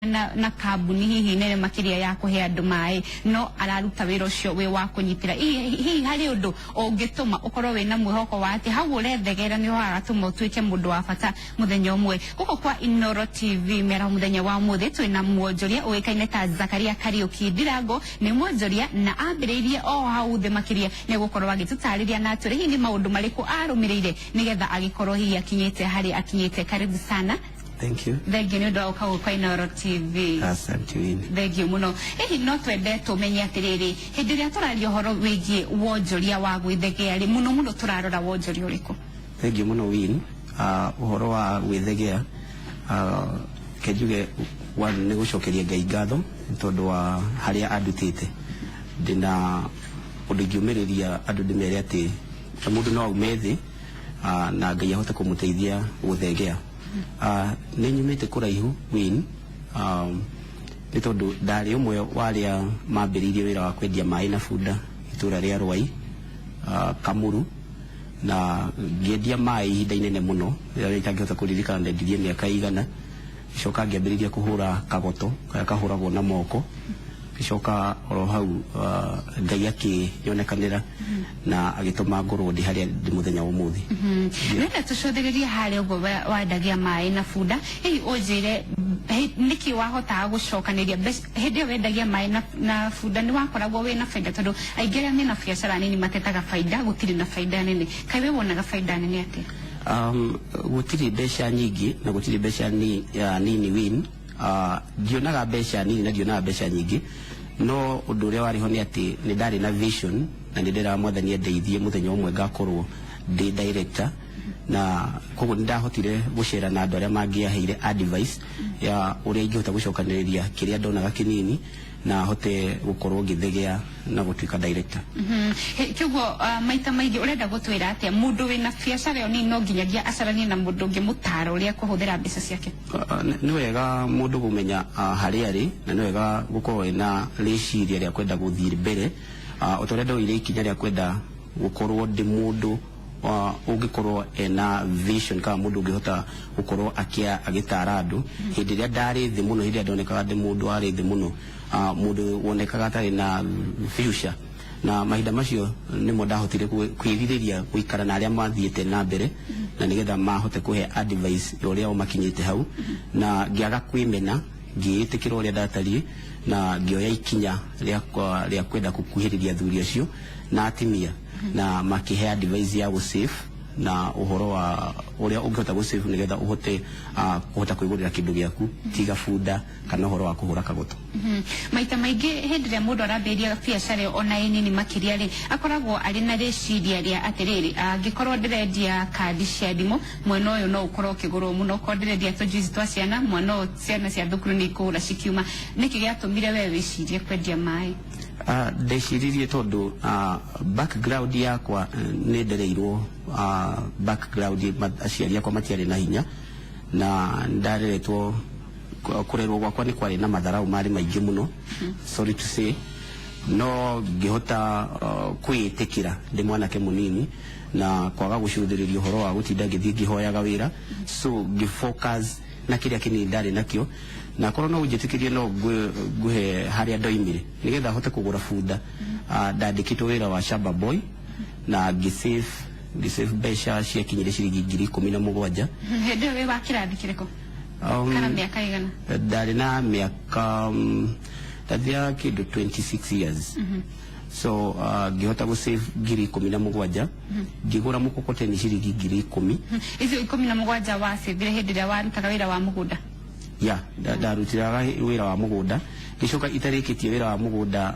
Na kambuni hihi nene makĩria ya kũhe andũ maĩ, no araruta wĩra ũcio wĩ wa kũnyitĩra. Hihi harĩ ũndũ ũngĩtũma ũkorwo wĩna mwĩhoko wa atĩ hau ũrethegera nĩho hagatũma ũtuĩke mũndũ wa bata mũthenya ũmwe? Gũkũ kwa Inoro TV mĩaraho mũthenya wa ũmũthĩ twĩna mwonjoria ũĩkaine ta Zakaria Kariũki Ndirango. Nĩ mwonjoria na ambĩrĩirie o hau thĩ makĩria. Nĩ gũkorwo agĩtũtarĩria na atwĩre hihi nĩ maũndũ marĩkũ arũmĩrĩire nĩgetha agĩkorwo hihi akinyĩte harĩa akinyĩte. Karibu sana. Thank you. Thengiũ nĩ ũndũ wa gũka gũkũ Inooro TV. Asante, Winnie. Thengiũ mũno. Hihi no twende tũmenye atĩrĩrĩ, hĩndĩ ĩrĩa tũraria ũhoro wĩgiĩ wonjoria wa gwĩthegea rĩ, mũno mũno tũrarora wonjoria ũrĩkũ? Thank you mũno, Win. Ũhoro wa gwĩthegea, ke njuge one nĩ gũcokeria Ngai ngatho nĩ tondũ wa harĩa andutĩte. Ndĩna ũndũ ingĩũmĩrĩria andũ ndĩmere atĩ mũndũ no aume thĩ na Ngai ahote kũmũteithia gũthegea. Nĩ nyumĩte kũraihu, Win, nĩ tondũ ndarĩ ũmwe wa arĩa mambĩrĩirie wĩra wa kwendia maĩ na bunda itũra rĩa Rwai, Kamuru, na ngĩendia maĩ ihinda inene mũno rĩrĩa itangĩhota kũririkana ndendirie mĩaka igana. Gĩcoka ngĩambĩrĩria kũhũra kagoto karĩa kahũragwo na moko. Gĩcoka oro hau Ngai akĩnyonekanĩra na agĩtũma ngorwo ndĩ harĩa ndĩ mũthenya wa ũmũthĩ. Nĩenda tũcũthĩrĩrie harĩa ũguo wendagia maĩ na bunda. Hihi ũnjĩre nĩkĩ wahotaga gũcokanĩria mbeca hĩndĩ ĩyo wendagia maĩ na bunda? Nĩ wakoragwo wĩna baida? Tondũ aingĩ arĩa mena biacara nini matetaga baida, gũtirĩ na baida nene. Kaĩ we wonaga baida nene atĩa? Gũtirĩ mbeca nyingĩ na gũtirĩ mbeca nini, Win. Ndionaga mbeca nini na ndionaga mbeca nyingĩ, no ũndũ ũrĩa warĩ ho nĩ atĩ nĩ ndarĩ na vision na nĩ nderaga Mwathani andeithie mũthenya ũmwe ngakorwo ndĩ director, na koguo nĩ ndahotire gũcera na andũ arĩa mangĩaheire advice ya ũrĩa ingĩhota gũcokanĩrĩria kĩrĩa ndonaga kĩnini na hote gũkorwo ngĩthegea na gũtuĩka director. Kĩguo maita maingĩ ũrenda gũtwĩra atĩa, mũndũ wĩna biacara ĩyo nini no nginyagia acaranie na mũndũ ũngĩ mũtaro ũrĩa ekũhũthĩra mbeca ciake? Nĩ wega mũndũ kũmenya harĩa arĩ, na nĩ wega gũkorwo wĩna rĩciria rĩa kwenda gũthiĩ mbere. O ta ũrĩa ndoire ikinya rĩa kwenda gũkorwo ndĩ mũndũ ũngĩkorwo ena vision kana mũndũ ũngĩhota gũkorwo agĩtara andũ hĩndĩ ĩrĩa ndarĩ thĩ mũno, hĩndĩ ĩrĩa ndonekaga ndĩ mũndũ warĩ thĩ mũno, mũndũ wonekaga atarĩ na future, na mahinda macio nĩmo ndahotire kwĩrirĩria gũikara na arĩa mathiĩte na mbere na nĩgetha mahote kũhe advice ya ũrĩa o makinyĩte hau, na ngĩaga kwĩmena, ngĩĩtĩkĩra ũrĩa ndatariĩ na ngĩoya ikinya rĩa kwenda gũkuhĩrĩria athuri acio na atimia, na makĩhe advice ya gũsave na ũhoro wa ũrĩa ũngĩhota gũsave nĩgetha ũhote kũhota kwĩgũrĩra kĩndũ gĩaku tiga bunda kana ũhoro wa kũhũra kagoto. Maita maingĩ hĩndĩ ĩrĩa mũndũ arambĩrĩria biacara ĩyo ona ĩ nini makĩria rĩ, akoragwo arĩ na rĩciria rĩa atĩrĩrĩ, angĩkorwo ndĩrendia kandi cia thimũ, mwena ũyũ no ũkorwo ũkĩgũrwo mũno, okorwo ndĩrendia tũjuici twa ciana, mwena ũyũ ciana cia thukuru nĩ ikũgũra cikiuma. Nĩkĩ gĩatũmire we wĩcirie kwendia maĩ? Ndeciririe tondũ background yakwa nĩ ndereirwo background aciari akwa matiarĩ na hinya, na ndareretwo kũrerwo gwakwa nĩ kwarĩ na matharau marĩ maingĩ mũno, sorry to say, no ngĩhota kwĩĩtĩkĩra ndĩ mwanake mũnini na kwaga gũcũthĩrĩria ũhoro wa gũtinda ngĩthiĩ ngĩhoyaga wĩra. So ngĩfocus na kĩrĩa kĩnini ndarĩ nakĩo, na korwo no ũnjĩtĩkĩrie no ngũhe harĩa ndoimire nĩgetha hote kũgũra bunda. Ndandĩkĩtwo wĩra wa shamba boy na ngĩsave mbeca ciakinyire ciringi 17,000. Hĩndĩ ĩyo wĩ wa kĩrathi kĩrĩkũ kana mĩaka ĩigana? Ndarĩ na mĩaka ndathiaga kĩndũ 26 years. So ngĩhota gũsave 17,000, ngĩgũra mũkokoteni ciringi 10,000. Icio 17 wacĩthire hĩndĩ ĩrĩa warutaga wĩra wa mũgũnda? Ya, ndarutiraga wĩra wa mũgũnda. Ngĩcoka itarĩkĩtie wĩra wa mũgũnda,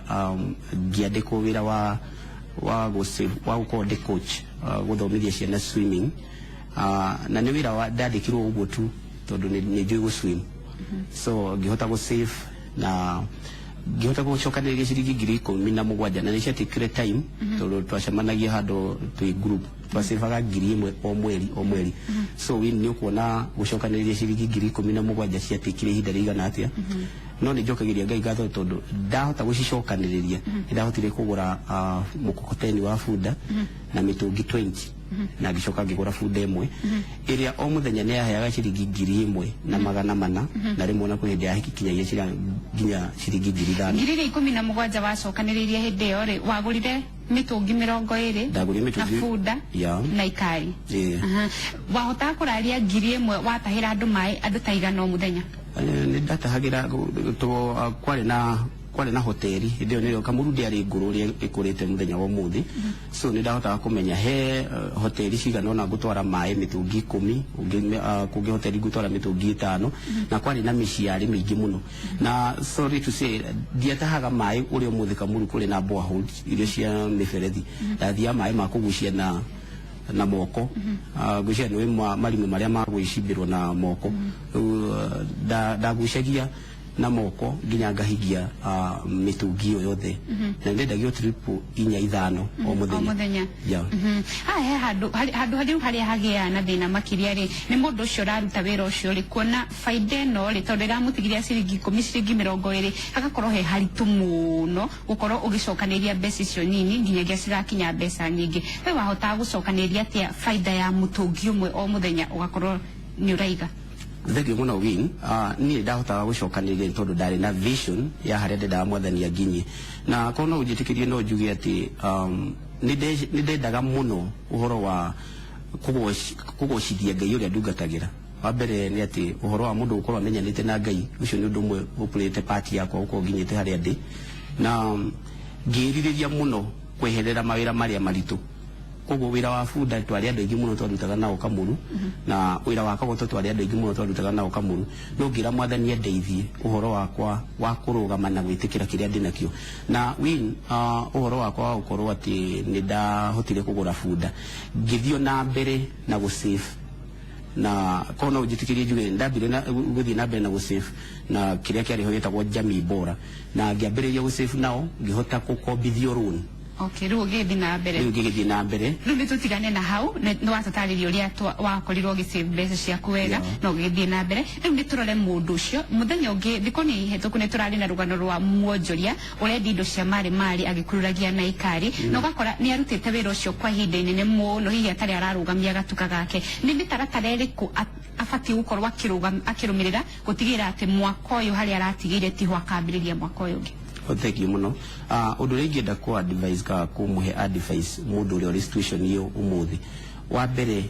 ngĩandĩkwo wĩra wa gũsave wa gũkorwo ndĩ coach, gũthomithia ciana swimming, na nĩ wĩra wa ndandĩkirwo ũguo tu tondũ nĩ njũĩ gũswim. So ngĩhota gũsave na ngĩhota gũcokanĩrĩria ciringi 17,000, na nĩ ciatikire time tondũ twacemanagia handũ twĩ group, twasevaga 1,000 o mweri o mweri. So wĩ nĩ ũkuona gũcokanĩrĩria ciringi 17,000 ciatikire ihinda rĩigana atĩa. No nĩ njokagĩria Ngai ngatho tondũ ndahota gũcicokanĩrĩria nĩ ndahotire kũgũra mũkokoteni wa bunda na mĩtũngi 20. Na ngĩcoka ngĩgũra bunda ĩmwe ĩrĩa o mũthenya nĩ yaheaga ciringi 1400, na rĩmwe na kwĩ hĩndĩ yakinyagia nginya ciringi 5000. 17,000 wacokanĩrĩirie hĩndĩ ĩyo rĩ, wagũrire mĩtũngi 20? Ndagũrire na mĩtũngi bunda na ikari. Ĩĩ. Aha. Wahotaga kũraria 1000 watahĩra andũ maĩ andũ ta igana o mũthenya? Nĩ ndatahagĩra kwarĩ na hoteli hĩndĩ ĩyo, nĩrĩo Kamuru ndĩarĩ ngũrũ ũrĩa ĩkũrĩte mũthenya wa ũmũthĩ, so nĩ ndahotaga kũmenya he hoteli cigana ũna ngũtwara maĩ mĩtũngi 10, kũngĩ hoteli ngũtwara mĩtũngi 5, na kwarĩ na mĩciĩ yarĩ mĩingĩ mũno. Na sorry to say, ndiatahaga maĩ ũrĩa ũmũthĩ Kamuru kũrĩ na boreholes iria cia mĩberethi. Ndathiaga maĩ ma kũgucia na moko. Ngwĩciria nĩ marima marĩa ma gwĩcimbĩrwo na moko. Rĩu, ndagucagia na moko nginya ngahingia mĩtũngi ĩyo yothe, na ndendagio trip inya ithano o o mũthenya. Mũthenya. Yeah. Haha he handũ handũ rĩu harĩa hagĩaga na thĩna makĩria rĩ, nĩ mũndũ ũcio ũraruta wĩra ũcio rĩ, kuona baida ĩno rĩ, tondũ ĩramũtigithia ciringi 10, ciringi 20, hagakorwo he haritũ mũno gũkorwo ũgĩcokanĩria mbeca icio nini nginyagia cigakinya mbeca nyingĩ. We wahotaga gũcokanĩria atĩa baida ya mũtũngi ũmwe o mũthenya ũgakorwo nĩ ũraiga? Thank you mũno, Win. Niĩ ndahotaga gũcokanĩrĩria nĩ tondũ ndarĩ na vision ya harĩa ndendaga Mwathani anginyie, na korwo no ũnjĩtĩkĩrie no njuge atĩ nĩ ndendaga mũno ũhoro wa kũgocithia Ngai ũrĩa ndungatagĩra. Wa mbere nĩ atĩ ũhoro wa mũndũ gũkorwo amenyanĩte na Ngai, ũcio nĩ ũndũ ũmwe ũpurĩte part yakwa gũkorwo nginyĩte harĩa ndĩ, na ngĩrirĩria mũno kweherera mawĩra marĩa maritũ. Koguo wĩra wa bunda twarĩ andũ aingĩ mũno twarutaga nao Kamuru, na wĩra wa kagoto twarĩ andũ aingĩ mũno twarutaga nao Kamuru, no ngĩra Mwathani andeithie ũhoro wakwa wa kũrũgama na gwĩtĩkĩra kĩrĩa ndĩ nakĩo. Na win ũhoro wakwa wa gũkorwo atĩ nĩ ndahotire kũgũra bunda, ngĩthiĩ na mbere na gũsave, na korwo no ũnjĩtĩkĩrie njuge ndambire na gũthiĩ na mbere na gũsave na kĩrĩa kĩarĩ ho gĩtagwo Jamii Bora, na ngĩambĩrĩria gũsave nao ngĩhota gũkombithio loan. Okay, rĩu ũgĩthiĩ na mbere. Rĩu ngĩgĩthiĩ na mbere. Rĩu nĩ tũtigane na hau, nĩ watũtarĩria ũrĩa wakorirwo ũgĩsave mbeca ciaku wega na ũgĩthiĩ na mbere. Rĩu nĩ tũrore mũndũ ũcio mũthenya ũngĩ. Thikũ nĩ hetũku nĩ tũrarĩ na rũgano rwa mwonjoria ũrendia indo cia marĩ marĩ agĩkururagia na ikari, na ũgakora nĩ arutĩte wĩra ũcio kwa ihinda inene mũno, hihi atarĩ ararũgamia gatuka gake. Nĩ mĩtaratara ĩrĩkũ abatiĩ gũkorwo akĩrũmĩrĩra gũtigĩrĩra atĩ mwaka ũyũ harĩa aratigĩire tiho akambĩrĩria mwaka ũyũ ũngĩ? Oh, thank you mũno. Ũndũ ũrĩa ingĩenda kũ advise ka kũmũhe advice mũndũ ũrĩa ũrĩ situation ĩyo ũmũthĩ, wa mbere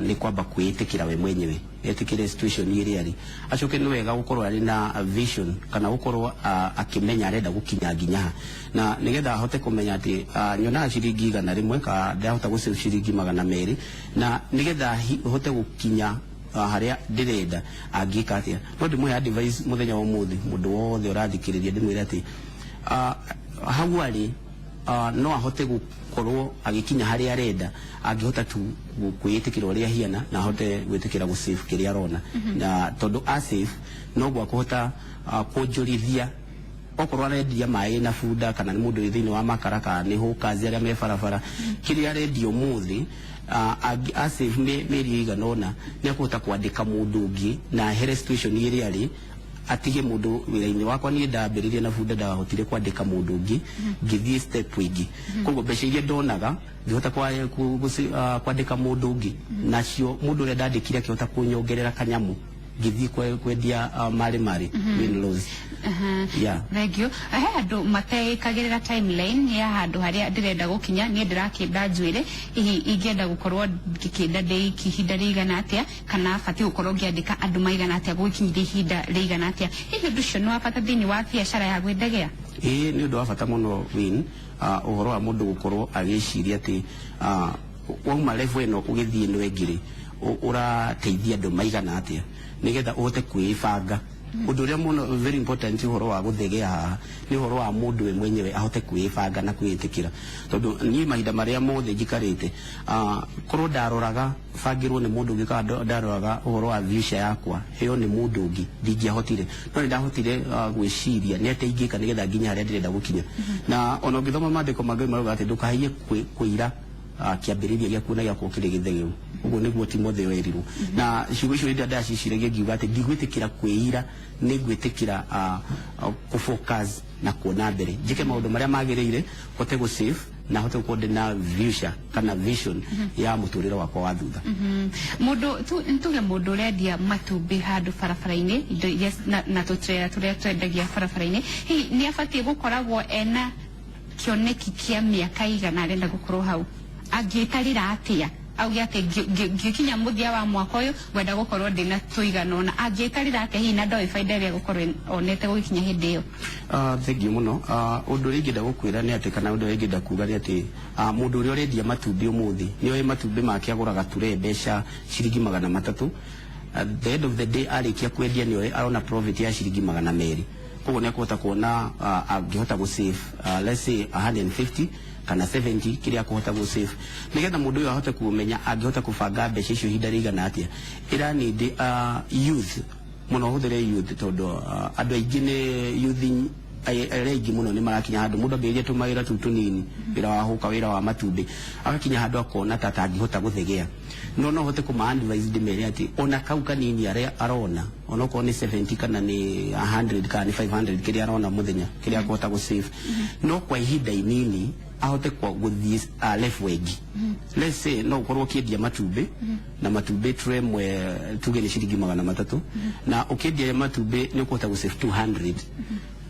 nĩ kwamba kwĩĩtĩkĩra we mwenyewe, etĩkĩre situation ĩrĩa arĩ, acoke nĩ wega gũkorwo arĩ na vision kana gũkorwo akĩmenya arenda gũkinya nginya ha, na nĩgetha ahote kũmenya atĩ nyonaga ciringi 100 ka ndahota gũsave ciringi 200, na nĩgetha hote gũkinya harĩa ndĩrenda angĩka atĩa. No ndĩmũhe advice mũthenya wa ũmũthĩ, mũndũ wothe ũrathikĩrĩria, ndĩmwĩre atĩ hau arĩ no ahote gũkorwo agĩkinya harĩa arenda angĩhota tu kwĩĩtĩkĩra ũrĩa ahiana na ahote gwĩtĩkĩra gũsave kĩrĩa arona, na tondũ asave noguo akũhota kuonjorithia, okorwo arendia maĩ na bunda kana nĩ mũndũ wĩ thĩinĩ wa makara kana nĩ hawkers arĩa me barabara, kĩrĩa arendia ũmũthĩ asave mĩeri ĩigana ũna nĩ akũhota kwandĩka mũndũ ũngĩ na ahere situation ĩrĩa arĩ, atige mũndũ wĩra-inĩ wakwa. Niĩ ndambĩrĩria na bunda, ndahotire kwandĩka mũndũ ũngĩ, ngĩthiĩ step ĩngĩ, koguo mbeca iria ndonaga ngĩhota kwandĩka mũndũ ũngĩ nacio, mũndũ ũrĩa ndandĩkire akĩhota kũnyongerera kanyamũ, ngĩthiĩ kwendia marĩ marĩ win lose. Yeah. Thank you. He andũ mateĩkagĩrĩra timeline ya handũ harĩa ndĩrenda gũkinya. Niĩ ndĩrakĩnda njuĩrĩ, hihi ingĩenda gũkorwo ngĩkĩnda ndĩ iki ihinda rĩigana atĩa, kana batiĩ gũkorwo ngĩandĩka andũ maigana atĩa gũgĩkinyithia ihinda rĩigana atĩa? Hihi ũndũ ũcio nĩ wa bata thĩinĩ wa biacara ya gwĩthegea? Ĩĩ, nĩ ũndũ wa bata mũno, Win. Ũhoro wa mũndũ gũkorwo agĩciria atĩ wauma level ĩno ũgĩthiĩ ĩno ĩngĩ rĩ, ũrateithia andũ maigana atĩa nĩgetha ũhote kwĩbanga. Ũndũ ũrĩa mũno very important ũhoro wa gũthegea haha nĩ ũhoro wa mũndũ we mwenyewe ahote kwĩbanga na kwĩĩtĩkĩra, tondũ niĩ mahinda marĩa mothe njikarĩte, korwo ndaroraga bangĩrwo nĩ mũndũ ũngĩ kana ndaroraga ũhoro wa future yakwa heo nĩ mũndũ ũngĩ, ndingĩahotire. No nĩ ndahotire gwĩciria nĩ atĩa ingĩka nĩgetha nginye harĩa ndĩrenda gũkinya. Na ona ũngĩthoma maandĩko ma Ngai marauga atĩ ndũkahaie kũira kĩambĩrĩria gĩaku na gĩakorwo kĩrĩ gĩthegeu. Ũguo nĩguo Timotheo erirwo. Na ciugo icio rĩrĩa ndaciciragia, ngiuga atĩ ndigwĩtĩkĩra kwĩira, nĩ ngwĩtĩkĩra kũfocus na kuona mbere, njĩke maũndũ marĩa magĩrĩire, hote gũsave Na hote gũkorwo ndĩna future kana vision ya mũtũrĩre wakwa wa thutha. Mundu tuge mundu urendia matumbi handu barabara-inĩ, indo iria na tũtrela tũrĩa twendagia barabara-inĩ, hihi nĩ abatiĩ gũkoragwo ena kĩoneki kĩa mĩaka igana arenda gũkorwo hau? Angĩtarĩra atĩa auge atĩ ngĩkinya mũthia wa mwaka ũyũ ngwenda gũkorwo ndĩna tũigana ũna? Angĩtarĩra atĩa hihi na ndoĩ baida ĩrĩa gũkorwo onete gũgĩkinya hĩndĩ ĩyo? Thank you mũno. Ũndũ ũrĩa ingĩenda gũkwĩra nĩ atĩ, kana ũndũ ũrĩa ingĩenda kuga nĩ atĩ, mũndũ ũrĩa ũrendia matumbĩ ũmũthĩ nĩ oĩ matumbĩ make agũraga ture mbeca ciringi 300. At the end of the day, arĩkia kwendia nĩ oĩ arona profit ya ciringi 200. Koguo nĩ akũhota kuona angĩhota gũ save, let's say 150 kana 70, kĩrĩa akũhota gũ save. Nĩgetha mũndũ ũyũ ahote kũmenya angĩhota kũbanga mbeca icio ihinda rĩigana atĩa, ĩranindi youth mũno, hũthĩre youth tondũ andũ aingĩ nĩ youth, arĩa aingĩ mũno nĩ marakinya handũ mũndũ ambĩrĩria tũmawĩra tũu tũnini, wĩra wa hũka, wĩra wa matumbĩ, agakinya handũ akona ta atangĩhota gũthegea. No hote kũma advise ndĩmere atĩ ona kau kanini arĩa arona, onokorwo nĩ 70 kana nĩ 100 kana nĩ 500, kĩrĩa arona mũthenya, kĩrĩa akũhota gũ save, no kwa ihinda inini ahote gũthiĩ level ĩngĩ. Let's say no ũkorwo ũkĩendia matumbĩ, na matumbĩ tray ĩmwe tuge nĩ ciringi 300, na ũkĩendia matumbĩ nĩ ũkũhota gũ save 200.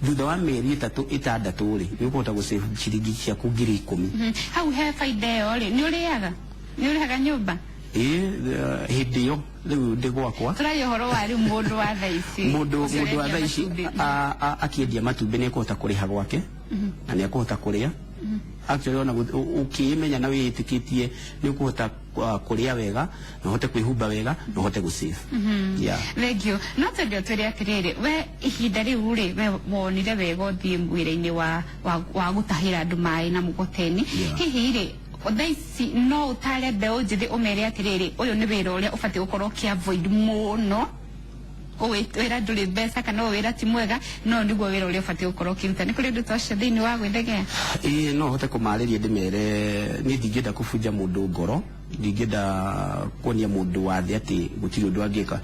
Thutha wa mĩeri 3 6 rĩ, nĩ ũkũhota gũ save ciringi ciaku 10,000. Hau he baida ĩyo rĩ, nĩ ũrĩaga, nĩ ũrĩhaga nyũmba? Ĩĩ, hĩndĩ ĩyo rĩu ndĩ gwakwa. Tũraria ũhoro wa rĩu mũndũ wa thaa ici. Mũndũ ũcio mũndũ wa ũrendia thaa ici matumbĩ. Akĩendia matumbĩ nĩ ekũhota kũrĩha gwake na nĩ ekũhota kũrĩa. Actually, ona ũkĩĩmenya na wĩĩtĩkĩtie, nĩ ũkũhota kũrĩa wega na ũhote kwĩhumba wega na ũhote gũ save, yeah. Thank you. No twende ũtwĩre atĩrĩrĩ, we ihinda rĩu rĩ, we wonire wega ũthiĩ wĩra-inĩ wa gũtahĩra andũ maĩ na mũgoteni. Hihi rĩ, thaa ici no ũtare mbeũ njĩthĩ ũmere atĩrĩrĩ, ũyũ nĩ wĩra ũrĩa ũbatiĩ gũkorwo ũkĩ avoid mũno, ũyũ wĩra ndũrĩ mbeca kana ũyũ wĩra ti mwega, no nĩguo wĩra ũrĩa ũbatiĩ gũkorwo ũkĩruta? Nĩ kũrĩ ũndũ ta ũcio thĩinĩ wa gwĩthegea? Ĩĩ, no hote kũmarĩria ndĩmere niĩ ndingĩenda kũbunja mũndũ ngoro, ndingĩenda kuonia mũndũ wa thĩ atĩ gũtirĩ ũndũ angĩka.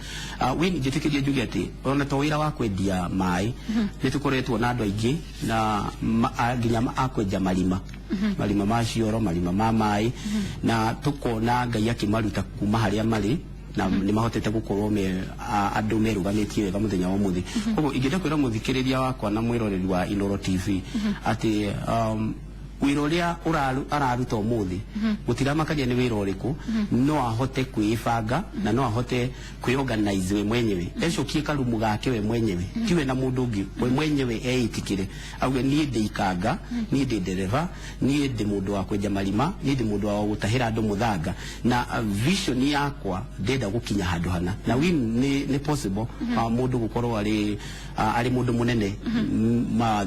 We njĩtĩkĩrie njuge atĩ ona to wĩra wa kwendia maĩ, nĩ tũkoretwo na andũ aingĩ na nginya a kwenja marima, marima ma cioro, marima ma maĩ, na tũkona Ngai akĩmaruta kuma harĩa marĩ na nĩ mahotete gũkorwo me andũ merũgamĩtie wega mũthenya wa ũmũthĩ. Koguo ingĩenda kwĩra mũthikĩrĩria wakwa na mwĩroreri wa Inooro TV atĩ wĩra ũrĩa araruta ũmũthĩ, gũtiramakania nĩ wĩra ũrĩkũ, no ahote kwĩbanga na no ahote kwĩorganize we mwenyewe, ecokie karumu gake we mwenyewe, tiwe na mũndũ ũngĩ, we mwenyewe eĩtĩkĩre auge, niĩ ndĩ ikanga, niĩ ndĩ ndereba, niĩ ndĩ mũndũ wa kwenja marima, niĩ ndĩ mũndũ wa gũtahĩra andũ mũthanga, na vision yakwa ndĩrenda gũkinya handũ hana. Na win nĩ possible mũndũ gũkorwo arĩ mũndũ mũnene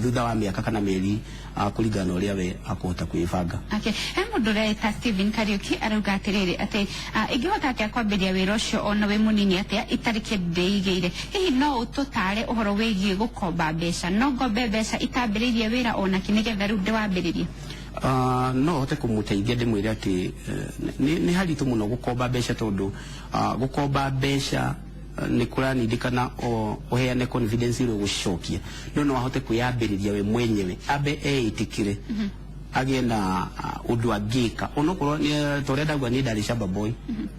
thutha wa mĩaka kana mĩeri, kũringana na ũrĩa we akũhota kwĩbanga. Okay. He mũndũ ũreita Stephen Kariuki arauga atĩrĩrĩ atĩ ingĩhota atĩa kwambĩrĩria wĩra ũcio ona wĩ mũnini atĩa itarĩ kĩndũ ndĩigĩire? Hihi no ũtũtare ũhoro wĩgiĩ gũkomba mbeca? No ngombe mbeca itambĩrĩirie wĩra onakĩ nĩgetha rĩu ndĩwambĩrĩrie? No hote kũmũteithia ndĩmwĩre atĩ nĩ haritũ mũno gũkomba mbeca, tondũ gũkomba mbeca nĩ kũranindĩkana ũheane confidence ĩrĩa ũgũcicokia. No ahote kwĩyambĩrĩria we mwenyewe, ambe eĩtĩkĩre, agĩe na ũndũ angĩka, onokorwo ta ũrĩa ndauga niĩ ndarĩ shamba boy,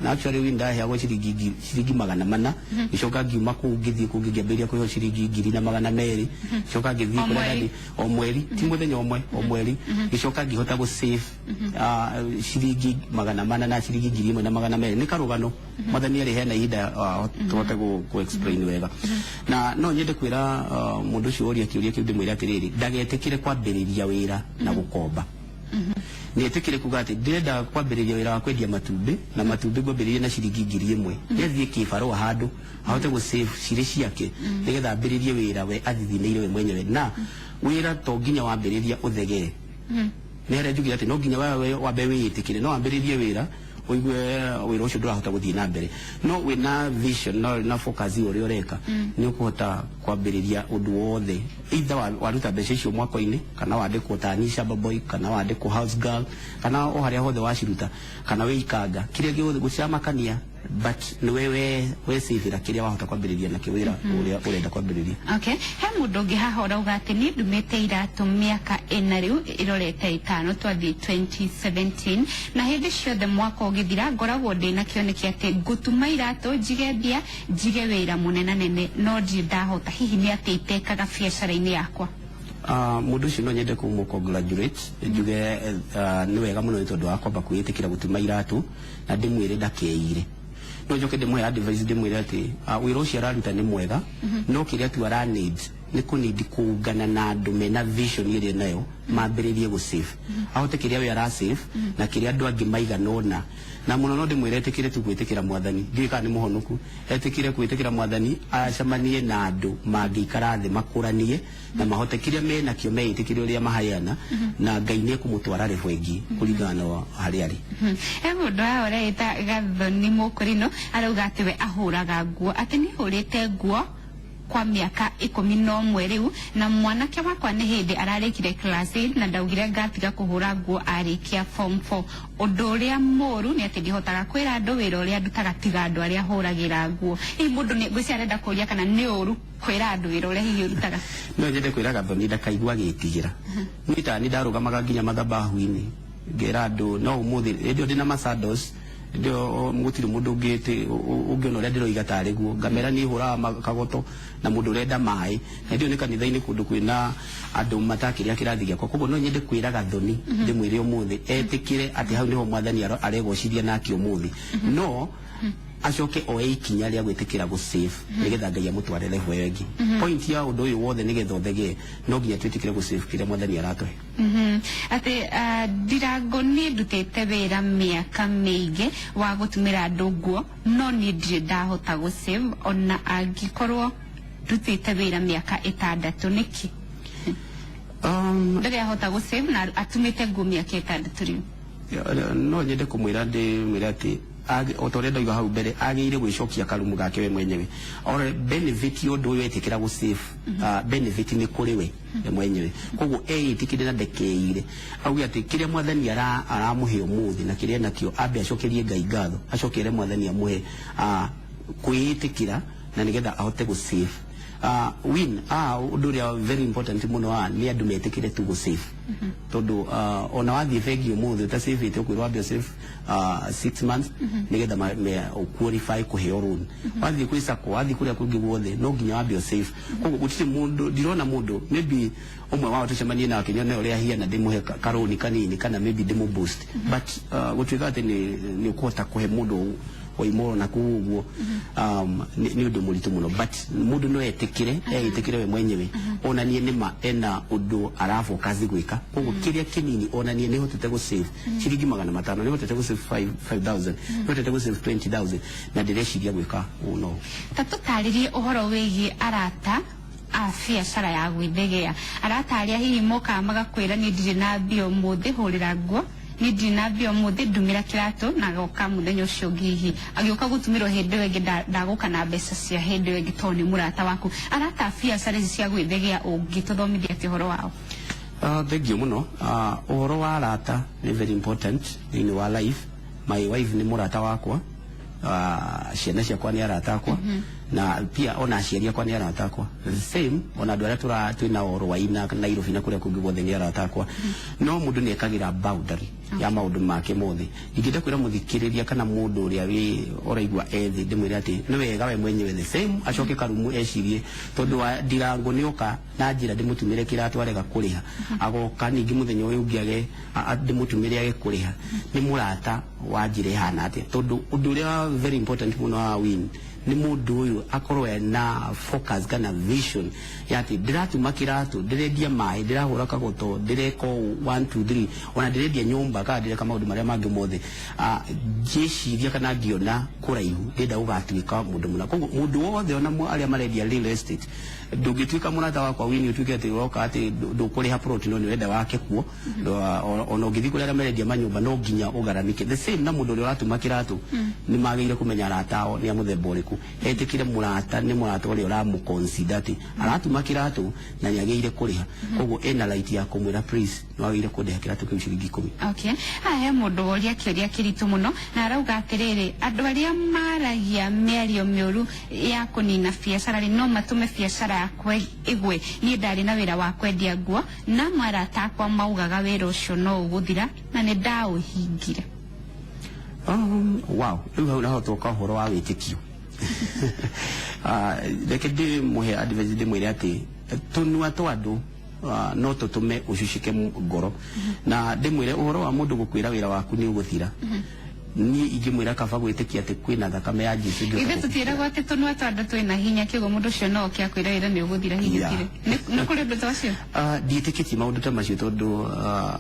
na actually wi ndaheagwo ciringi 400, ngĩcoka ngiuma kũu ngĩthiĩ kũngĩ ngĩambĩrĩria kũheo ciringi 1,200, ngĩcoka ngĩthiĩ O kũrĩa mweri? ndarĩ o mweri, ti mũthenya ũmwe, o mweri, ngĩcoka ngĩhota gũ save ciringi 400 na ciringi 1,200. Nĩ karũgano Mwathani arĩheana ihinda tũhote gũ explain wega. Na no nyende kwĩra mũndũ ũcio ũria kĩũria kĩu, ndĩmwĩre atĩrĩrĩ, ndagetĩkĩre kwambĩrĩria wĩra na gũkomba. Nĩetĩkĩre kuga atĩ ndĩrenda kwambĩrĩria wĩra wa kwendia matumbĩ, na matumbĩ ngwambĩrĩrie na ciringi 1,000. Nĩathiĩ kĩbarũa handũ ahote gũ save cirĩ ciake nĩgetha ambĩrĩrie wĩra we athithinĩire we mwenyewe. Na wĩra to nginya wambĩrĩria ũthegee. Nĩ harĩa njugire atĩ no nginya wewe wambe wĩĩtĩkĩre. No wambĩrĩrie wĩra ũigue wĩra ũcio ndũrahota gũthiĩ na mbere, no wĩna vision na focus ya ũrĩa ũreka, nĩ ũkũhota kwambĩrĩria ũndũ wothe, either waruta mbeca icio mwako-inĩ, kana wandĩkwo ta ni shamba boy, kana wandĩkwo house girl, kana o harĩa hothe waciruta, kana wĩ ikanga, kĩrĩa gĩothe gũciramakania. But nĩ we save kĩrĩa wahota kwambĩrĩria nakĩo wĩra ũrĩa ũrenda kwambĩrĩria. Okay, he mũndũ ũngĩ haha ũrauga atĩ niĩ ndumĩte iratũ mĩaka 4 rĩu ĩrorete 5, twathiĩ 2017, na hĩndĩ ciothe mwaka ũgĩthira ngoragwo ndĩna kĩoneki atĩ ngũtuma iratũ, njige mbia, njige wĩra mũnenanene, no ndirĩ ndahota. Hihi nĩ atĩ itekaga biacara-inĩ yakwa? Mũndũ ũcio no nyende kũmũ congratulate, njuge nĩ wega mũno nĩ tondũ wa kwamba kwĩĩtĩkĩra gũtuma iratũ, na ndĩmwĩre ndakeire. No njoke ndĩmũhe advice, ndĩmwĩre atĩ wĩra ũcio araruta nĩ mwega, no kĩrĩa tu ara need nĩ kũnidi kũungana na andũ mena vision ĩrĩa nayo mambĩrĩrie gũ save, ahote kĩrĩa we ara save na kĩrĩa andũ angĩ maigana ũna. Na mũno no ndĩmwĩre etĩkĩre tu gwĩtĩkĩra Mwathani, ndiũĩ kana nĩ mũhonoku, etĩkĩre gwĩtĩkĩra Mwathani, acemanie na andũ mangĩikara thĩ makũranie na mahote kĩrĩa menakĩo, meĩtĩkĩre ũrĩa maheana, na Ngai nĩ ekũmũtwara level ĩngĩ kũringana na harĩa arĩ. He mũndũ haha ũreĩta Gathoni Mũkũrinũ, arauga atĩ we ahũraga nguo, atĩ nĩ hũrĩte nguo kwa mĩaka 11 rĩu, na mwanake wakwa nĩ hĩndĩ ararĩkire class 8, na ndaugire ngatiga kũhũra nguo arĩkia form 4. Ũndũ ũrĩa mũru nĩ atĩ ndihotaga kwĩra andũ wĩra ũrĩa ndutaga tiga andũ arĩa hũragĩra nguo. Hihi mũndũ nĩ ngwĩciria arenda kũria kana nĩ ũru kwĩra andũ wĩra ũrĩa hihi ũrutaga? No nyende kwĩra Gathoni ndakaigua agĩtigĩra. Niĩ ta nĩ ndarũgamaga nginya mathabahu-inĩ ngera andũ, no ũmũthĩ hĩndĩ ĩyo ndĩna masandos, hĩndĩ ĩyo gũtirĩ mũndũ ũngĩona ũrĩa ndĩroiga tarĩ guo. Ngamera niĩ hũraga kagoto na mũndũ ũrenda maĩ, na hĩndĩ ĩyo nĩ kanitha-inĩ kũndũ kwĩna andũ matakĩrĩa kĩrathi gĩakwa. Koguo no nyende kwĩra Gathoni, ndĩmwĩre ũmũthĩ etĩkĩre atĩ hau nĩho Mwathani aregocithia nake ũmũthĩ, no acoke oe ikinya rĩa gwĩtĩkĩra gũ save nĩgetha Ngai amũtware level ĩyo ĩngĩ. Point ya ũndũ ũyũ wothe, nĩgetha ũthegee, no nginya twĩtĩkĩre gũ save kĩrĩa Mwathani aratũhe. Atĩ Ndirango, niĩ ndutĩte wĩra mĩaka mĩingĩ wa gũtumĩra andũ nguo, no niĩ ndirĩ ndahota gũ save ona angĩkorwo ndutĩte wĩra mĩaka 6. Nĩkĩ ndarĩ ahota gũ save na atumĩte nguo mĩaka 6 rĩu? No nyende kũmwĩra, ndĩmwĩre atĩ o ta ũrĩa ndauga hau mbere, agĩrĩire gwĩcokia karumu gake we mwenyewe. Ore benefit ya ũndũ ũyũ etĩkĩra gũ save, benefit nĩ kũrĩ we mwenyewe. Koguo eĩtĩkĩre na ndekeire, auge atĩ kĩrĩa Mwathani aramũhe ũmũthĩ na kĩrĩa nakĩo, ambe acokerie Ngai ngatho, acokere Mwathani amũhe kwĩĩtĩkĩra na nĩgetha ahote gũ save. Win ũndũ ũrĩa very important mũno nĩ andũ metĩkĩre tu gũ save, tondũ ona wathiĩ bengi ũmũthĩ ũtasavĩte, ũkwĩrwo wambe save 6 months nĩgetha qualify kũheo loan. Wathiĩ kwĩ sacco, wathiĩ kũrĩa kũngĩ guothe, no nginya wambe save. Koguo gũtirĩ mũndũ, ndirona mũndũ, maybe ũmwe wao tũcemanie nake nyone ũrĩa ahiana, ndĩmũhe karũni kanini kana maybe ndĩmũ boost, but gũtuĩka atĩ nĩ ũkũhota kũhe mũndũ waimoro na kũu ũguo nĩ ũndũ mũritũ mũno. But mũndũ no etĩkĩre, eĩtĩkĩre we mwenyewe, onanie nĩma ena ũndũ arafocus gwĩka. Koguo kĩrĩa kĩnini, onanie nĩ hotete gũ save ciringi 500, nĩ hotete gũ save 5000, nĩ hotete gũ save 20,000, na ndĩreciria gwĩka ũũ no Ta tũtarĩrie ũhoro wĩgiĩ arata a biacara ya gwĩthegea, arata arĩa hihi mokaga magakwĩra, niĩ ndirĩ na mbia ũmũthĩ, hũrĩra nguo, niĩ ndirĩ na mbia ũmũthĩ, ndumĩra kĩratũ, na agoka mũthenya ũcio ũngĩ, hihi agĩũka gũtumĩrwo hĩndĩ ĩyo ĩngĩ ndagũka na mbeca cia hĩndĩ ĩyo ĩngĩ tondũ nĩ mũrata waku. Arata a biacara ici cia gwĩthegea, ũngĩtũthomithia atĩ ũhoro wao? Thank you mũno. Ũhoro wa arata nĩ very important thĩinĩ wa life. My wife nĩ mũrata wakwa, ciana ciakwa nĩ arata akwa, na pia ona aciari akwa nĩ arata akwa. The same ona andũ arĩa tũra twĩnao Rwai na Nairobi na kũrĩa kũngĩ guothe nĩ arata akwa. No mũndũ nĩ ekagĩra boundary ya maũndũ make mothe. Ingĩenda kwĩra mũthikĩrĩria kana mũndũ ũrĩa wĩ ũraigua ethĩ, ndĩmwĩre atĩ nĩ wega we mwenyewe the same acoke karumu ecirie, tondũ wa Ndirango nĩ oka na njĩra ndĩmũtumĩre kĩratũ arega kũrĩha, agoka ningĩ mũthenya ũyũ ũngĩ age ndĩmũtumĩre age kũrĩha, nĩ mũrata wa njĩra ĩhana atĩa? Tondũ ũndũ ũrĩa very important mũno wa win nĩ mũndũ ũyũ akorwo ena focus kana vision ya atĩ ndĩratuma kĩratũ, ndĩrendia maĩ, ndĩrahũra kagoto, ndĩreka ũũ 1 2 3, ona ndĩrendia nyũmba kana ndĩreka maũndũ marĩa mangĩ mothe. Ngĩciria kana ngĩona kũraihu, ndĩrenda gũgatuĩka mũndũ mũna. Koguo mũndũ wothe, ona arĩa marendia real estate, Ndũngĩtuĩka mũrata wakwa wini ũtuĩke atĩ ũroka atĩ ndũkũrĩha plot no nĩ ũrenda wake kuo. Ona ũngĩthiĩ kũrĩa arĩa marendia manyũmba no nginya ũgaramike the same. Na mũndũ ũrĩa ũratuma kĩratũ nĩ magĩrĩire kũmenya arata ao nĩ a mũthemba ũrĩkũ. Etĩkĩre mũrata nĩ mũrata ũrĩa ũramũconsider atĩ aratuma kĩratũ na nĩ agĩrĩire kũrĩha, koguo ena right ya kũmwĩra, "Please, nĩ wagĩrĩire kũndĩha kĩratũ kĩu ciringi 10." Okay, haha he mũndũ woria kĩũria kĩritũ mũno na arauga atĩrĩrĩ, andũ arĩa maragia mĩario mĩũru ya kũnina biacara rĩ, no matũme biacara yakwa ĩgwe? Niĩ ndarĩ na wĩra wa kwendia nguo na marata akwa maugaga wĩra ũcio no ũgũthira na nĩ ndaũhingire. Wow, rĩu hau naho twoka ũhoro wa wĩtĩkio. Reke ndĩmũhe advice, ndĩmwĩre atĩ tũnua twa andũ no tũtũme ũcucike ngoro, na ndĩmwĩre ũhoro wa mũndũ gũkwĩra wĩra waku nĩ ũgũthira, niĩ ingĩmwĩra kaba gwĩtĩkia atĩ kwĩna thakame ya Jesu ĩngĩhota Ithe gũkũgitĩra. Tũtiĩragwo atĩ tũnua twa andũ twĩna hinya, kĩguo mũndũ ũcio no oke akwĩra wĩra nĩ ũgũthira hihi ũthire? Nĩ kũrĩ ũndũ ta ũcio? Ndiĩtĩkĩtie maũndũ ta macio, tondũ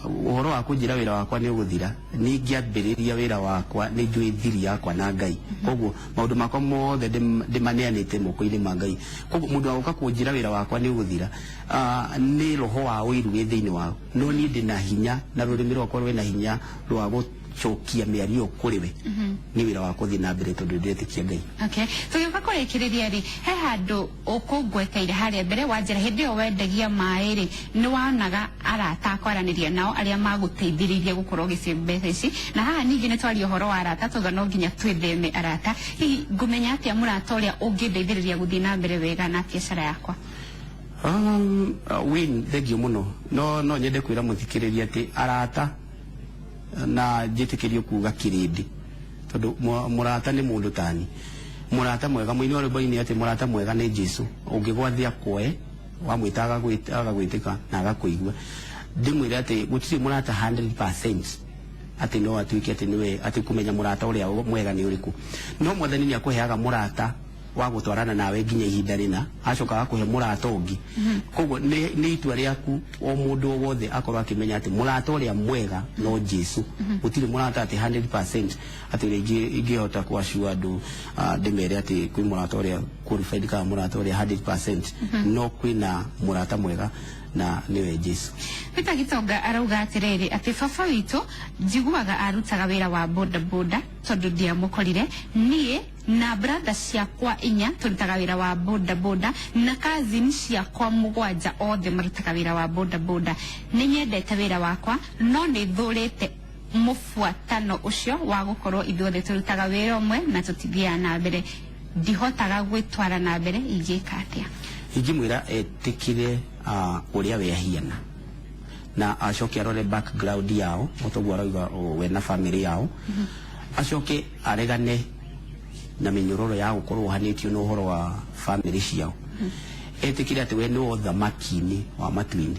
ũhoro wa kũnjĩra wĩra wakwa nĩ ũgũthira, nĩ ngĩambĩrĩria wĩra wakwa nĩ njũĩ thiri yakwa na Ngai, koguo maũndũ makwa mothe ndĩmaneanĩte moko-inĩ ma Ngai. Koguo mũndũ wa gũka kũnjĩra wĩra wakwa nĩ ũgũthira, nĩ roho wa ũiru wĩ thĩinĩ wao, no niĩ ndĩ na hinya na rũrĩmĩ rwakwa rwĩna hinya rwa gũcokia mĩario kũrĩ we. Nĩ wĩra wa gũthiĩ na mbere tondũ ndĩretĩkia Ngai. Okay, tũgĩũka kũrĩkĩrĩria rĩ, he handũ ũkũngweteire harĩa mbere wa njĩra hĩndĩ ĩyo wendagia maĩ rĩ, nĩ wonaga arata akwaranĩria nao arĩa magũteithĩrĩirie gũkorwo ũgĩcĩve mbeca ici, na haha ningĩ nĩ twaria ũhoro wa arata, tuga no nginya twĩtheme arata. Hihi ngũmenya atĩa mũrata ũrĩa ũngĩndeithĩrĩria gũthiĩ na mbere wega na biacara yakwa? Win, thank you mũno. No nyende kwĩra mũthikĩrĩria atĩ arata, na njĩtĩkĩrio kuga kĩrĩndĩ, tondũ mũrata nĩ mũndũ tani mũrata mwega, mũini wa rwĩmbo-inĩ atĩ mũrata mwega nĩ Jesu, ũngĩgwathia akwoe, wamwĩta agagwĩtĩka na agakũigua. Ndĩmwĩre atĩ gũtirĩ mũrata 100% atĩ no atuĩke atĩ nĩwe atĩ kũmenya mũrata ũrĩa mwega nĩ ũrĩkũ, no Mwathani nĩ akũheaga mũrata wa gũtwarana nawe nginya ihinda rĩna, acoka agakũhe mũrata ũngĩ. Koguo nĩ itua rĩaku o mũndũ o wothe akorwo akĩmenya atĩ mũrata ũrĩa mwega no Jesu. Gũtirĩ mũrata atĩ 100% atĩ ũrĩa ingĩhota kũassure andũ, ndĩmere atĩ kwĩ mũrata ũrĩa qualified kana mũrata ũrĩa 100%, no kwĩna mũrata mwega na nĩwe Jesu. Peter Gitonga arauga atĩrĩrĩ, atĩ baba witũ njiguaga arutaga wĩra wa boda boda, tondũ ndiamũkorire niĩ na brother ciakwa 4 tũrutaga wĩra wa boda boda, na cousin ciakwa 7 othe marutaga wĩra wa boda boda. Nĩ nyendete wĩra wakwa, no nĩ thũrĩte mũbuatano ũcio wa gũkorwo ithuothe tũrutaga wĩra ũmwe na tũtithiaga na mbere. Ndihotaga gwĩtwara na mbere, ingĩka atĩa? Ingĩmwĩra etĩkĩre ũrĩa we ahiana na acoke arore background yao, o toguo arauga we na family yao, acoke aregane na mĩnyororo ya gũkorwo ohanĩtio na ũhoro wa family ciao, etĩkĩre atĩ we nĩwe ũthamaki-inĩ wa matu-inĩ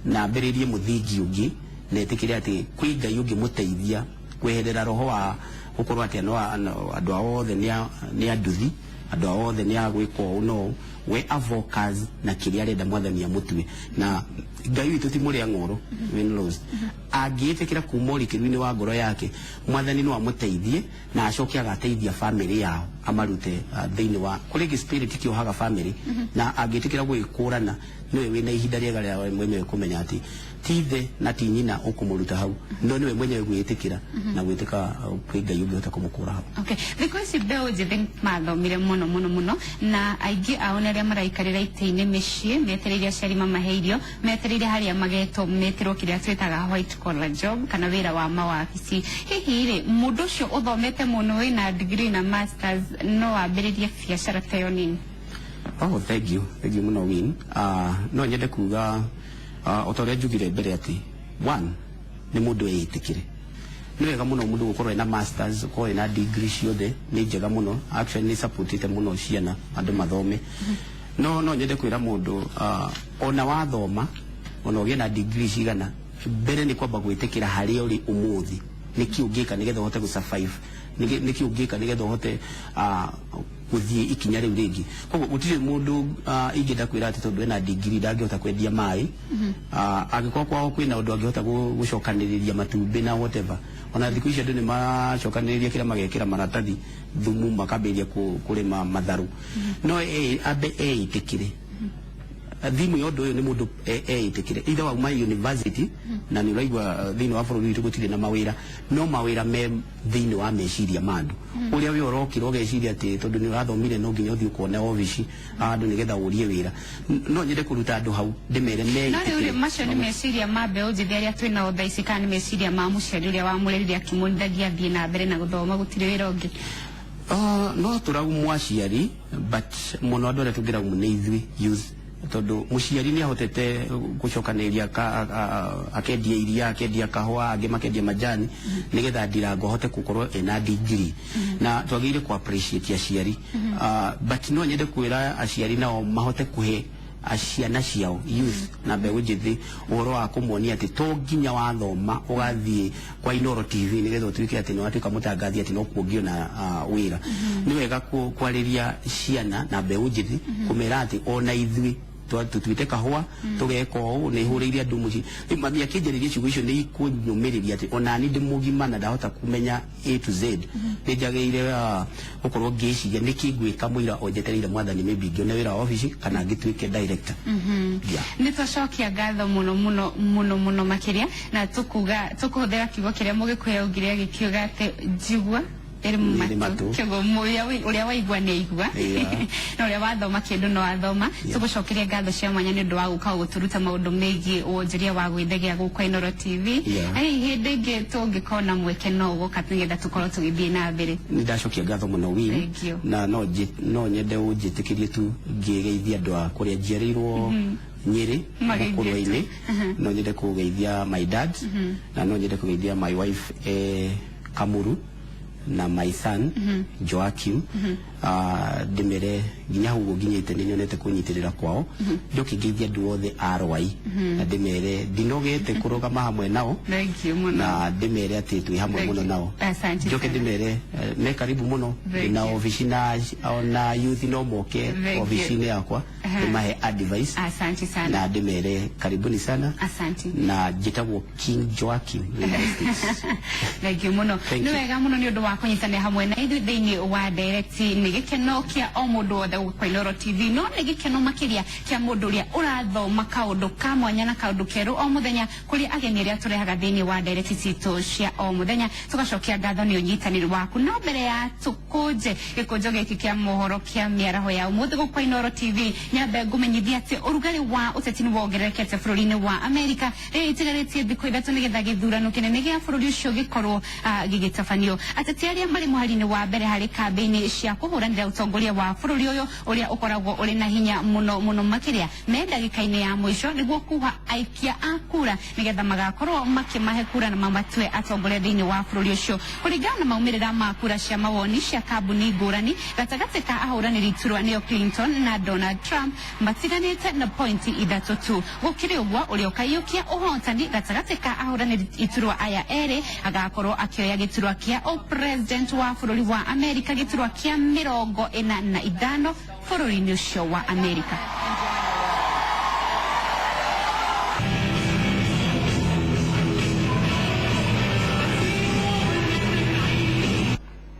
na ambĩrĩrie mũthingi ũngĩ, na etĩkĩre atĩ kwĩ Ngai ũngĩmũteithia kweherera roho wa gũkorwo atĩ andũ ao othe nĩ anduthi, andũ ao othe nĩ a gwĩka ũũ, no we avocas na kĩrĩa arenda Mwathani amũtue. Na Ngai witũ ti mũrĩa ng'oro win lose. Angĩĩtĩkĩra kuma ũrikĩru-inĩ wa ngoro yake, Mwathani no amũteithie na acoke agateithia family yao, amarute thĩinĩ wa kũrĩ spirit kĩohaga family, na angĩtĩkĩra gwĩkũrana, nĩwe wĩna ihinda rĩega rĩa we mwenyewe kũmenya atĩ ti ithe na ti nyina ũkũmũruta hau, no nĩwe mwenyewe gwĩtĩkĩra na gwĩtĩka kwĩ Ngai ũngĩhota kũmũkũra hau. Okay, thikũ ici mbeũ njĩthĩ mathomire mũno mũno mũno, na aingĩ ao nĩ arĩa maraikarĩra itĩ-inĩ mĩciĩ metereire aciari mamahe irio, metereire harĩa magetwo metĩrwo kĩrĩa twĩtaga white collar job kana wĩra wa mawabici. Hihi rĩ, mũndũ ũcio ũthomete mũno wĩna degree na masters no ambĩrĩrie biacara ta ĩyo nini? Oh, thank you. Thank you mũno, Win. No nyende kuga o ta ũrĩa njugire mbere atĩ one nĩ mũndũ eĩtĩkĩre. Nĩ wega mũno mũndũ gũkorwo ena masters, gũkorwo ena degree ciothe nĩ njega mũno. Actually nĩ supportĩte mũno ciana andũ mathome. No nyende kwĩra mũndũ ona wathoma, ona ũgĩe na degree cigana, mbere nĩ kwamba gwĩtĩkĩra harĩa ũrĩ ũmũthĩ, nĩkĩ ũngĩka nĩgetha ũhote gũ survive, nĩkĩ ũngĩka nĩgetha ũhote gũthiĩ ikinya rĩu rĩngĩ. Koguo gũtirĩ mũndũ ingĩenda kwĩra atĩ tondũ ena degree ndangĩhota kwendia maĩ, angĩkorwo kwao kwĩna ũndũ angĩhota gũcokanĩrĩria matumbĩ na whatever. Ona thikũ ici andũ nĩ maracokanĩrĩria kĩrĩa magekĩra maratathi thumu makambĩrĩria kũrĩma matharũ. No ambe eĩtĩkĩre. Thimu ya ũndũ ũyũ nĩ mũndũ eĩtĩkĩre either wauma university na nĩ ũraigua thĩinĩ wa bũrũri witũ gũtirĩ na mawĩra, no mawĩra me thĩinĩ wa meciria ma andũ ũrĩa wĩ ũrokĩra ũgeciria atĩ tondũ nĩ ũrathomire no nginya ũthiĩ ũkone obici andũ nĩgetha ũrie wĩra. No nyende kũruta andũ hau ndĩmere No rĩu rĩ, meĩtĩkĩre. Macio nĩ meciria ma mbeũ njĩthĩ arĩa twĩ nao thaa ici, kana nĩ meciria ma mũciari ũrĩa wamũrerire akĩmuonithagia athiĩ na mbere na gũthoma, gũtirĩ wĩra ũngĩ? No tũraumu aciari, but mũno andũ arĩa tũngĩraumu nĩ ithuĩ youth, tondũ mũciari nĩ ahotete gũcokanĩrĩria akendia iria, akendia kahũa, angĩ makendia majani nĩgetha ndirango ahote gũkorwo ena degree, na twagĩrĩire ku appreciate aciari. But no nyende kwĩra aciari nao mahote kũhe ciana ciao, youth na mbeũ njĩthĩ, ũhoro wa kũmonia atĩ to nginya wathoma ũgathiĩ kwa Inoro TV nĩgetha ũtuĩke atĩ nĩ watuĩka mũtangathi atĩ no kuongiona wĩra. Nĩ wega kwarĩria ciana na mbeũ njĩthĩ kũmera atĩ ona ithuĩ tũtuĩte kahũa tũgeka ũũ nĩ hũrĩire andũ mũciĩ. Rĩu mami akĩnjarĩria ciugo icio nĩ ikũnyũmĩrĩria atĩ ona ni ndĩ mũgima na ndahota kũmenya A to Z, nĩ njagĩrĩire gũkorwo ngĩciria nĩkĩ ngwĩka mũira o njetereire mwathani, maybe ngĩone wĩra wa obici kana ngĩtuĩke director. Yeah. Nĩ twacokia ngatho mũno mũno mũno mũno makĩria, na tũkuga tũkũhũthĩra kiugo kĩrĩa Mũgĩkũyũ augire agĩkiuga atĩ njigua ĩrĩ Ĩrĩ matũ. Matũ. Kĩoguo ũrĩa waigua nĩ aigua na ũrĩa wathoma kĩndũ no athoma. Tũgũcokeria ngatho cia mwanya nĩ ũndũ wa gũka gũtũruta maũndũ megiĩ wonjoria wa gwĩthegea gũkũ Inooro TV. Na hihi hĩndĩ ĩngĩ tũngĩkona mweke no ũgũka nĩgetha tũkorwo tũgĩthiĩ na mbere. Nĩ ndacokia ngatho mũno Win. Thank you. Na no nyende ũnjĩtĩkĩrie tu ngĩgeithia andũ a kũrĩa njiarĩirwo Nyĩrĩ. Mageithie tu. Mũkũrwe-inĩ. No nyende kũgeithia my dad na no nyende kũgeithia my wife Kamuru na my son Joaquim. Ndĩmere nginya hau ũguo nginyĩte nĩ nyonete kũnyitĩrĩra kwao. Njoke ngeithie andũ othe a Rwai na ndĩmere ndinogete kũrũgama hamwe nao. Thank you mũno. Na ndĩmere atĩ twĩ hamwe Thank mũno you. nao. Asante Njoke sana. ndĩmere me karibu mũno. Thank Na you. obici na ona youth no moke Thank you. obici-inĩ yakwa ndĩmahe advice. Asante sana. Na ndĩmere karibuni sana. Asante. Na njĩtagwo King Joaquim Linguistics. Thank you muno. Thank Nĩ you. wega mũno nĩ ũndũ wa kũnyitanĩra hamwe na ithuĩ thĩinĩ wa Direct. Nĩ gĩkeno kĩa o mũndũ wothe gũkũ kwa Inooro TV, no nĩ gĩkeno makĩria kĩa mũndũ ũrĩa ũrathoma kaũndũ ka mwanya na kaũndũ kerũ o mũthenya kũrĩ ageni arĩa tũrehaga thĩinĩ wa Direct citũ cia o mũthenya. Tũgacokia ngatho nĩ ũnyitanĩri waku. No mbere ya tũkũnje gĩkũnjo gĩkĩ kĩa mohoro kĩa mĩaraho ya ũmũthĩ gũkũ kwa Inooro TV, nyambe ngũmenyithia atĩ ũrugarĩ wa ũteti nĩ wongererekete bũrũri-inĩ wa Amerika rĩrĩa itigarĩtie thikũ 3 nĩgetha gĩthurano kĩnene gĩa bũrũri ũcio gĩkorwo gĩgĩtabanio. Ateti arĩa marĩ mũhari-inĩ wa mbere harĩ kambĩini cia kũhũranĩra ũtongoria wa bũrũri ũyũ ũrĩa ũkoragwo ũrĩ na hinya mũno mũno makĩria me ndagĩka-inĩ ya mũico nĩguo kuha aikia a kura nĩgetha magakorwo makĩmahe kura na mamatue atongoria thĩinĩ wa bũrũri ũcio. Kũringana na maumĩrĩra ma kura cia mawoni cia kambuni ngũrani gatagatĩ ka ahũranĩri iturwa nĩo Clinton na Donald Trump matiganĩte na pointi 3 tu. Gũkĩrĩ ũguo, ũrĩa ũkaiyũkia ũhotani gatagatĩ ka ahũranĩri iturwa aya erĩ agakorwo akĩoya gĩturwa kĩa ũpresident wa bũrũri wa Amerika, gĩturwa kĩa 45 bũrũri-inĩ ũcio wa Amerika.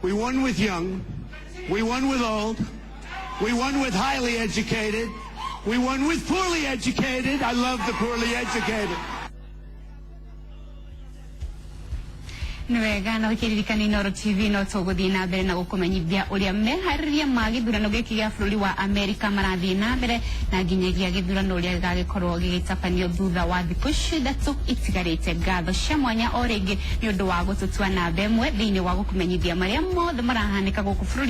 We won with young, we won with old, we won with highly educated, we won with poorly educated. I love the poorly educated. Nĩ wega na ũkĩririkana Inooro TV no tũgũthiĩ na mbere na gũkũmenyithia ũrĩa meharĩria ma gĩthurano gĩkĩ gĩa bũrũri wa Amerika marathiĩ na mbere na nginyagia gĩthurano ũrĩa gĩgagĩkorwo gĩgĩtabanio thutha wa thikũ icio 3 itigarĩte. Ngatho cia mwanya o rĩngĩ nĩ ũndũ wa gũtũtua namba ĩmwe thĩinĩ wa gũkũmenyithia marĩa mothe marahanĩka gũkũ bũrũri.